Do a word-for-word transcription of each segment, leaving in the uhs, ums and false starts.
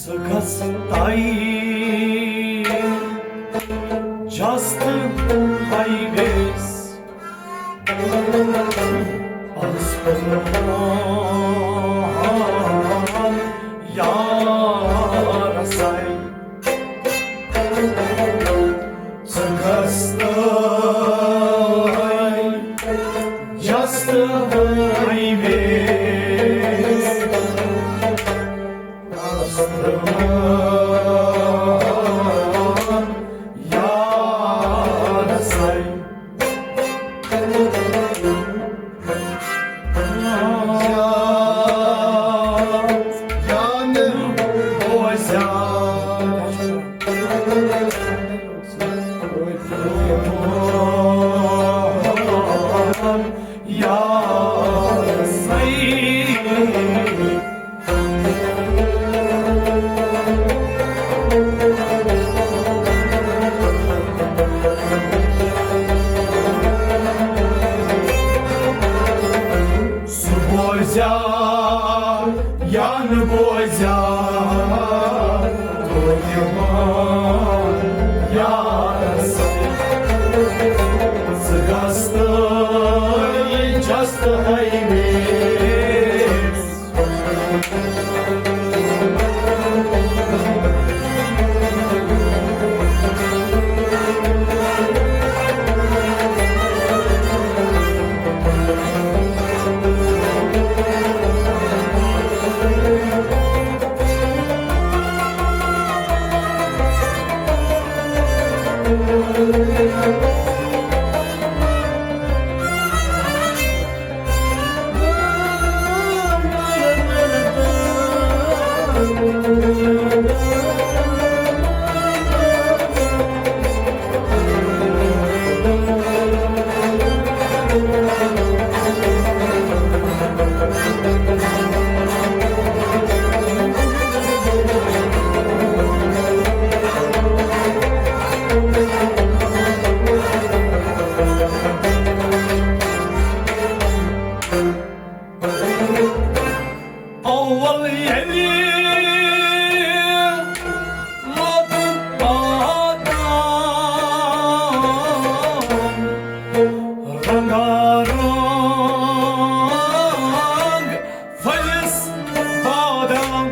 ژٕ گژھ تَے just highways، پَلس پٮ۪ٹھ یار سَے۔ ژٕ گژھ تَے just highways، سُہ بوزیا یا نہٕ بوزیا، گوٚو یِوان یارس۔ ژٕ گژھ تہٕ just highways۔ اول ییٚلہِ لوٚدُن بادام، رنگارنگ پھٔلِس بادام۔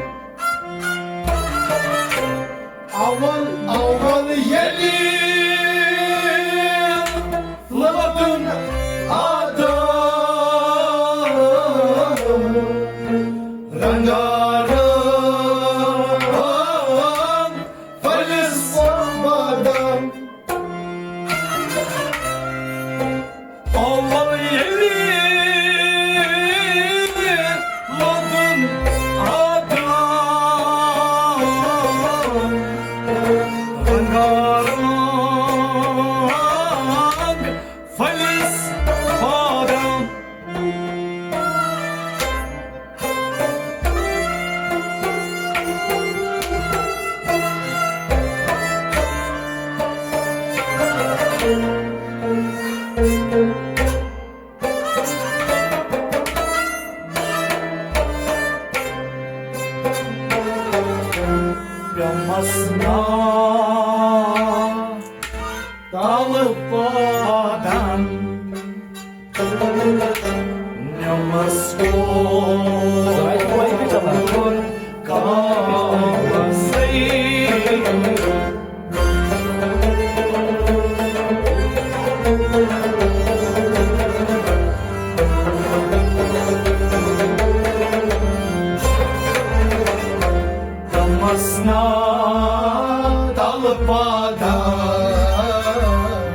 اول اول ییٚلہِ لوٚدُن آدم، رنگارنگ پھٔلِس بادام۔ اول ییٚلہِ لوٚدُن آدم، رنگارنگ پھٔلِس بادام۔ پیمس نا تل پادن، نمس کوٚر کاسے۔ تمس نا تل پادن،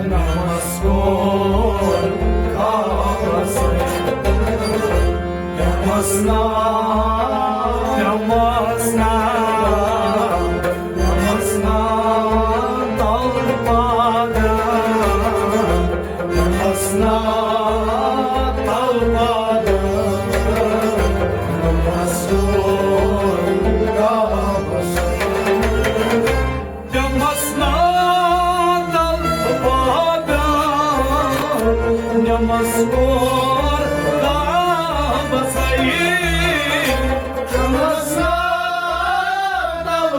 نمس کوٚر کاسے۔ تمس نا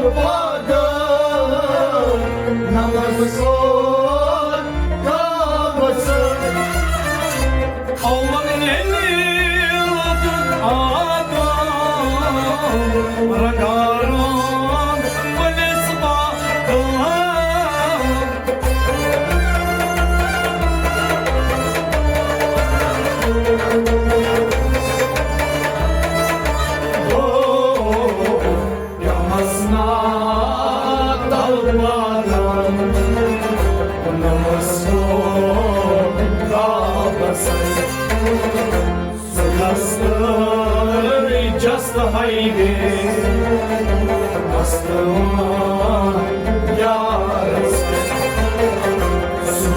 وعدٕ نمس کوٚر کعبس سۭتۍ۔ اول ییٚلہِ لوٚگُن آدم رنگارنگ police Bagh. Just the highway, just the one, yeah,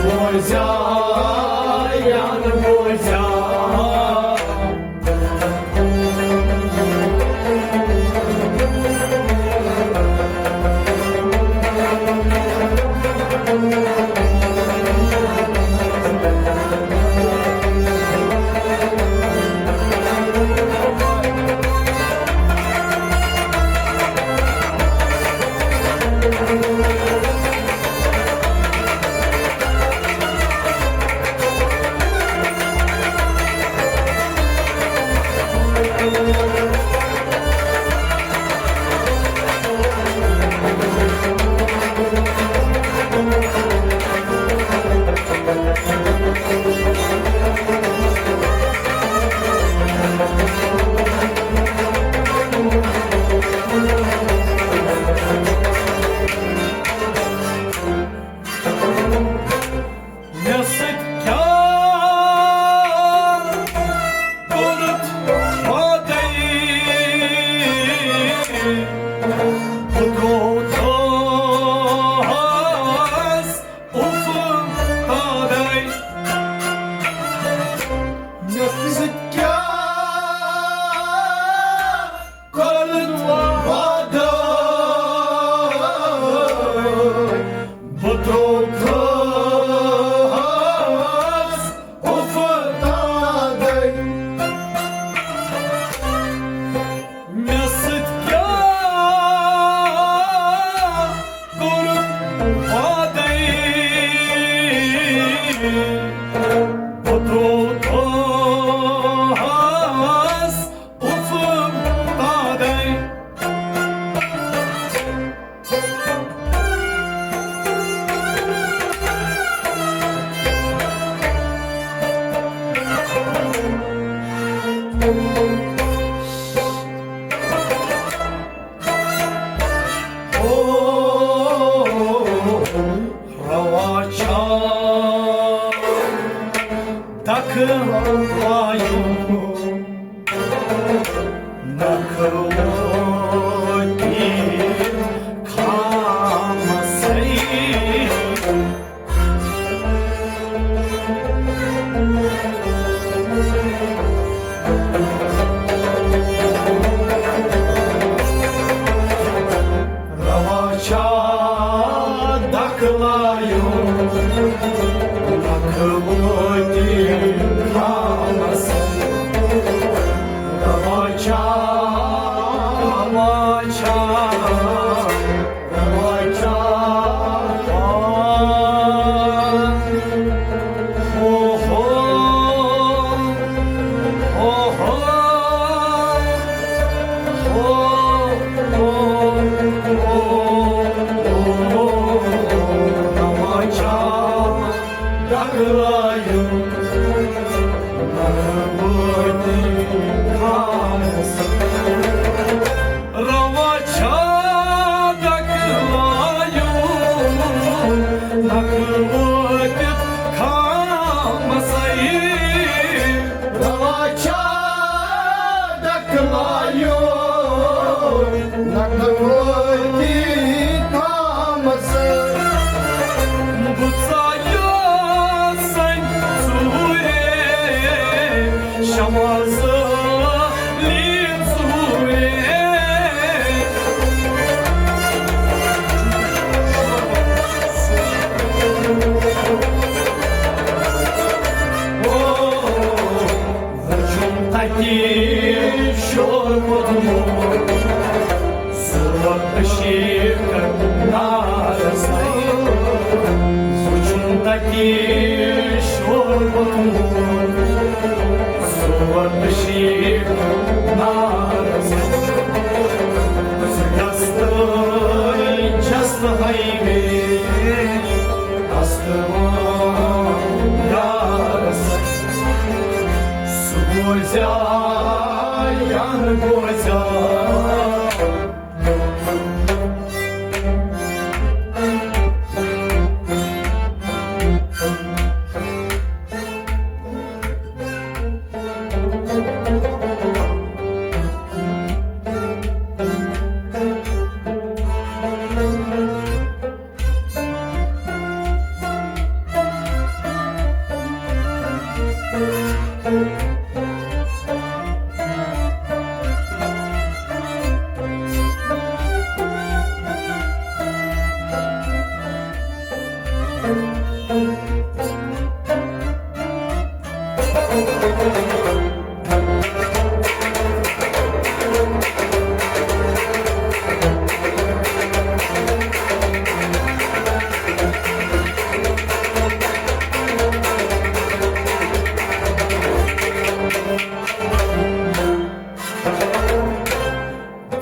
boys, yeah, yeah, boys, yeah. مےٚ سۭتۍ کیٛاہ کوٚرُتھ وعدے؟ بہٕ ترٛووتھس اُف تادے۔ مےٚ سۭتۍ کیٛاہ کٔرٕتھ وعدٕ، بہٕ ترٛووتھس اُف تادے۔ مےٚ سۭتۍ کیٛاہ کوٚرُتھ وعدے؟ بہٕ ترٛووتھس اُف تادے۔ روا چھا دکہٕ لایُن، نکھٕ وٲتی خامسٕے۔ روا چھا دکہٕ لایُن، دکہٕ وٲتی خامس۔ روا چھا، روا چھا، روا چھا۔ ہو ہو، ہو ہو، ہو ہو، ہو ہو۔ روا چھا دکہٕ لایُن، دکہٕ وٲتی خامس۔ روا چھا شور ووٚتھمُت، سور نشیب نارس۔ گستہٕ چھس تہٕ ہاے مےٚ استوان یارس۔ سُہ بوزیا یا نہٕ بوزیا۔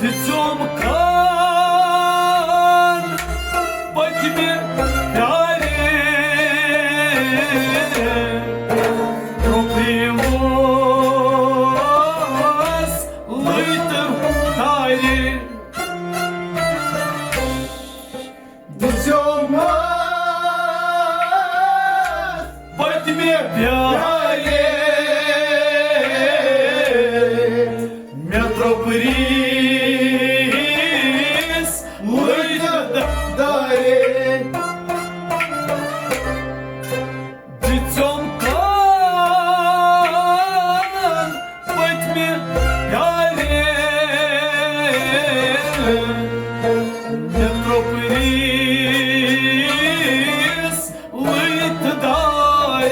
دِژیوم کان پٔتمہِ پیارِ، رُکریوس لٔوۍ تہٕ دارِ۔ دِژیومس پٔتمہِ پیارِ، مےٚ ترٛوو پریٖس لٔج دارِ۔ دِژیوم کان پٔتمہِ پیارِ، مےٚ ترٛوو پریٖس لٔج دارِ۔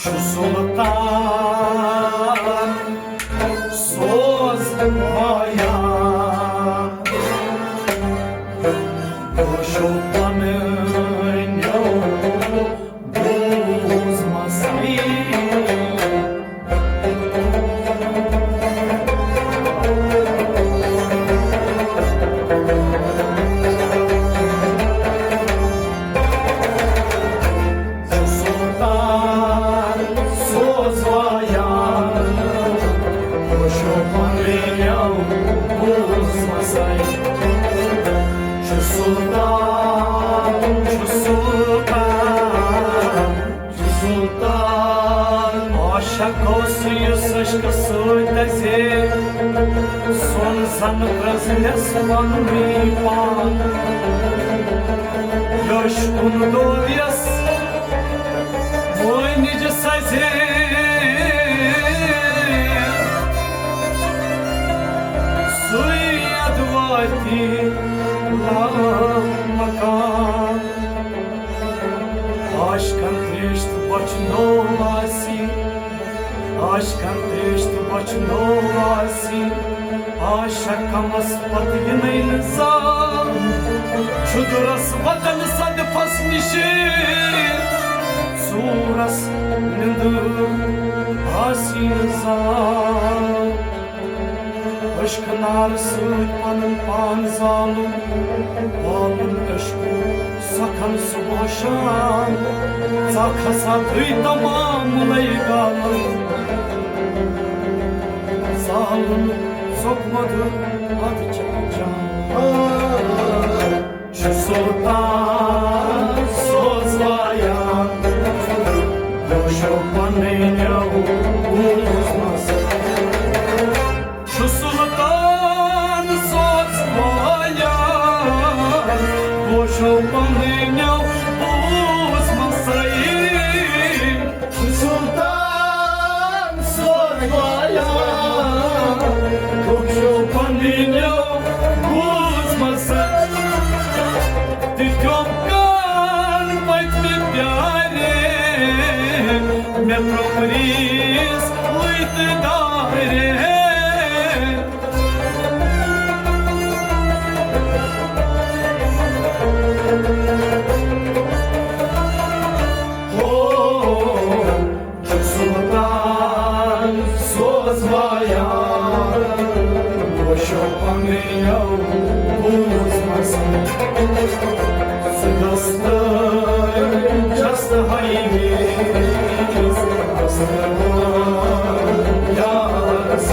چھُ سُلطان سوز وایان، وٕچھِو پنٕنیو بوٗزمَسٕے۔ سُلطان سوز وایان، وٕچھِو پنٕنیو بوٗزمَسٕے۔ چھُ سُلطان، چھُ سُلطان، چھُ سُلطان۔ عاشق اوس یُس عشقہٕ سۭتۍ دَزے، سۄن زَن پرٛزنٮ۪س پننُے پان۔ یوش کُن دوریس وٲنِج سزے، سُے ادواتی لامکان۔ عاشقن تریش تہٕ بۄچھِ نوم آسی، عاشقن تریش تہٕ بۄچھِ نوم آسی۔ عاشق کمس پتہٕ یِنَے نہٕ زال، چھُ دُرس وطن صدفس نِشے، ژوٗرس نِندٕر آسی نہٕ زال۔ عشقہٕ نارٕ سۭتۍ پنُن پان زالُن، والُن عشقہٕ سۄکھن صبح شام۔ ژکھ ہسا گٔے تمام مُلے گالُن، زالُن ژوٚک مۄدُر ادٕ چکھ جام۔ چھُ سُلطان سوز وایان، وٕچھِو پنٕنیو بوٗزمَسٕے۔ چھُ سُلطان سوز وایان، وٕچھِو پنٕنیو بوٗزمَسٕے۔ سُلطان سوز وایان، وٕچھِو پنٕنیو مےٚ ترٛوومرِس لٔتۍ دارِ۔ ہو، سُلطان سوز وایان، وٕچھو پنٕنیو بوٗزمٕژ۔ سُہ دستہٕ جستہٕ ہاوِ میٛٲنِس دستہٕ یارس۔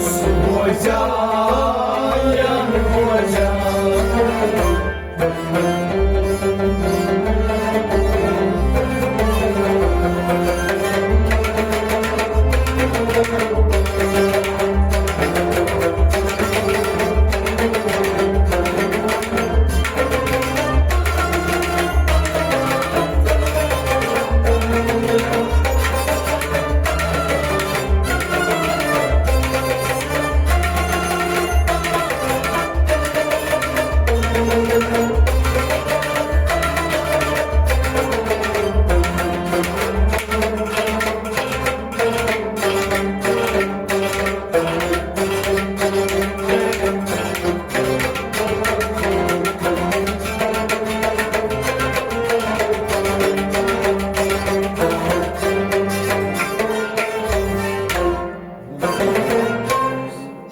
سُہ بوزیٛا یا نہٕ بوزیٛا؟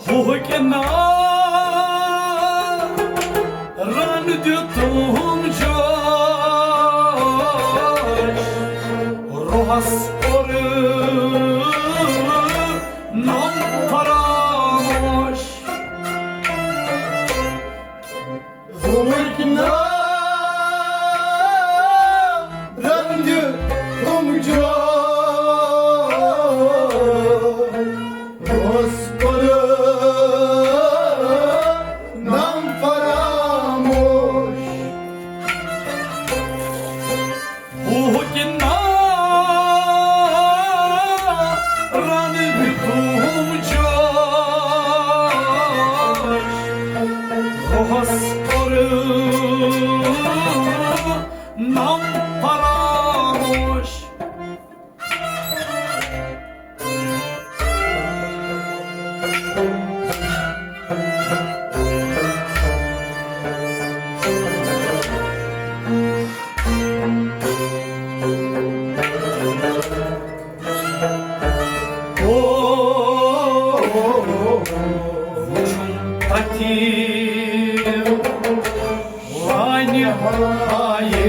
ہُہُکۍ نارن دیُتُم جوش، روحس کوٚر نم فراموش۔ ہُہُکۍ نارن دیُتُم جوش، روحس کوٚر نم فراموش۔ ہُہُکۍ نارن دیُتُم جوش، روحس کوٚر نم فراموش۔ او، وُچھُم تَتہِ وانہِ ہایہِ۔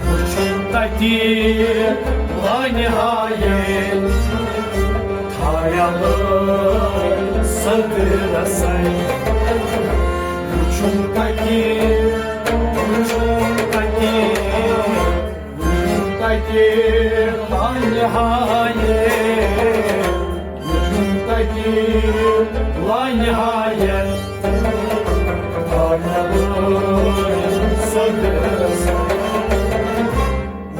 وُچھُم تَتہِ وانہِ ہایہِ، تھایَلہٕ سٔدرَسَے۔ وُچھُم تَتہِ، وُچھُم تَتہِ، وُچھُم تَتہِ وانہِ ہایہِ۔ تَتہِ لانہِ ہایَن،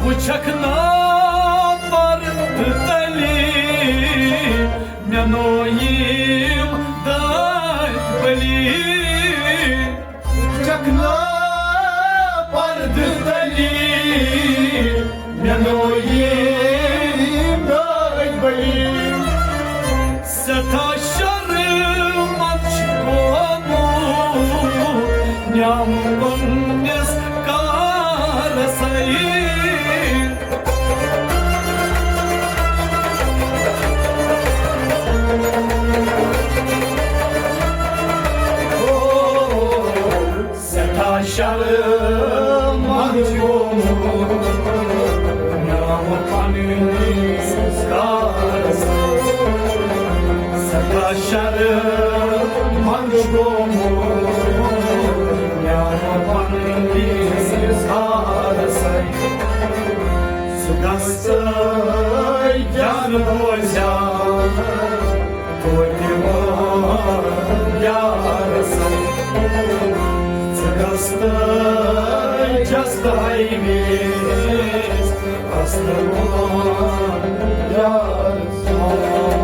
وُچھکھ نا پردٕ تَلہِ، مےٚ نویِم دٲدۍ بٔلی۔ چکنا پردٕ تَلہِ، مےٚ نویِم دٲدۍ بٔلی۔ سٮ۪ٹھاہ شرمن چھُ گوٚمُت نعمت پننِس کارسٕے۔ سٮ۪ٹھاہ شرمن چھُ گوٚمُت نعمت پننِس کارسٕے۔ سٮ۪ٹھاہ شرمن چھُ گوٚمُت نعمت پننِس کارسٕے۔ سُہ گژھِ جان بوزیٛا توتہِ وۄنۍ یارسٕے۔ تۄہہِ ویس اصل غلام یار۔